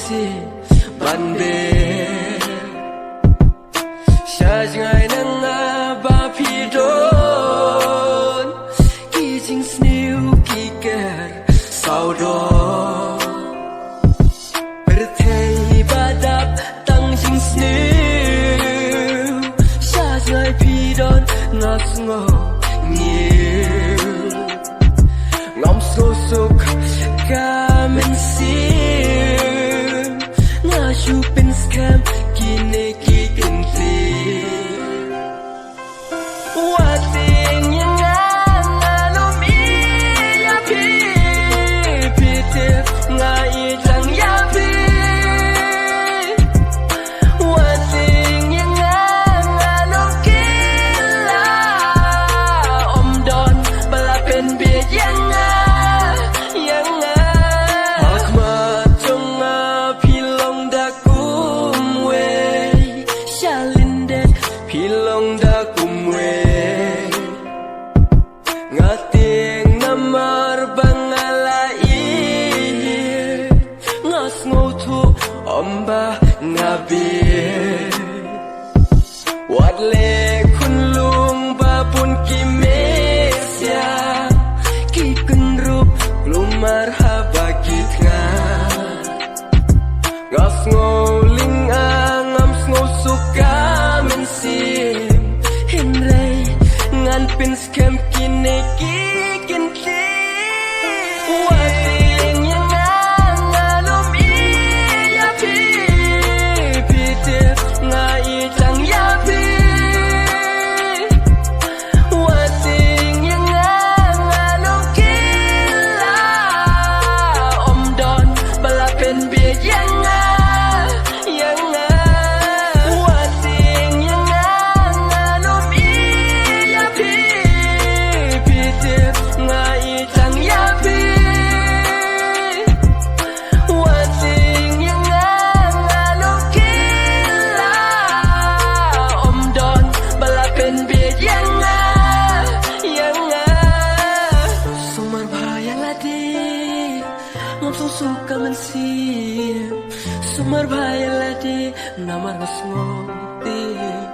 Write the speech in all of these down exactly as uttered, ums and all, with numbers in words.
Ban beh sha jngai na nga ba phi don ki jingsniew ki ker sawdong. Pyrthei ba dap tang jingsniew, sha jngai phi don nga sngew ngim. Ngam sngewsuk ka mynsiem, nga shu pynskhem kine ki kyntien. Wat tieng ïa nga, ngan ym ïeit ïa phi, phi tip nga ïeit tang ïa phi. Wat tieng ïa nga, ngan ym kylla, ym don ba la pynbieit ïa nga, ïa nga. Ha khmat jong nga phi long da kumwei, sha lyndet phi long da kumwei. Nga tieng namar ba nga la ïeit, nga sngewthuh ym ba nga bieit. Wat leh khunlung ba bun ki mynsiem ki kynrup kulmar haba ki thngan. Nga sngew lyngngoh, ngam sngewsuk ka mynsiem, hynrei ngan pynskhem kine ki kyntien. Wat tieng ïa nga, ngan ym ïeit ïa phi, phi tip nga ïeit tang ïa phi. Wat tieng ïa nga, ngan ym kylla, ym don ba la pynbieit ïa nga, ïa nga. Wat tieng ïa nga, ngan ym ïeit ïa phi, phi tip nga ïeit tang ïa phi. Wat tieng ïa nga, ngan ym kylla, ym don ba la pynbieit ïa nga, ïa nga. Sumar bha ïa lade, ngam sngewsuk ka mynsiem. Sumar bha ïa lade, namar nga sngewthuh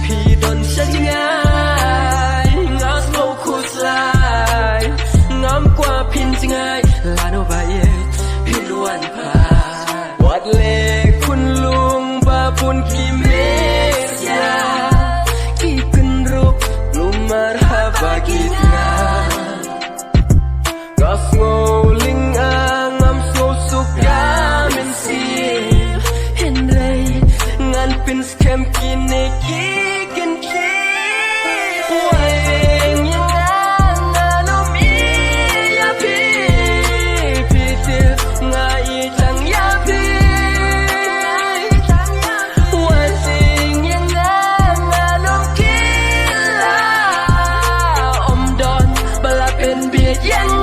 phi don sha jngai, nga sngew khuslai. Ngam kwah phin jngai, lano ba ïeit phin wan pat. Wat leh khunlung ba bun ki mynsiem ki kynrup kulmar haba ki thngan. Nga sngew lyngngoh, ngam sngewsuk ka mynsiem, hynrei ngan pynskhem kine ki kyntien. Wat tieng ïa nga, ngan ym ïeit ïa phi, phi tip nga ïeit tang ïa phi. Wat tieng ïa nga, ngan ym kylla, ym don ba la pynbieit ïa nga.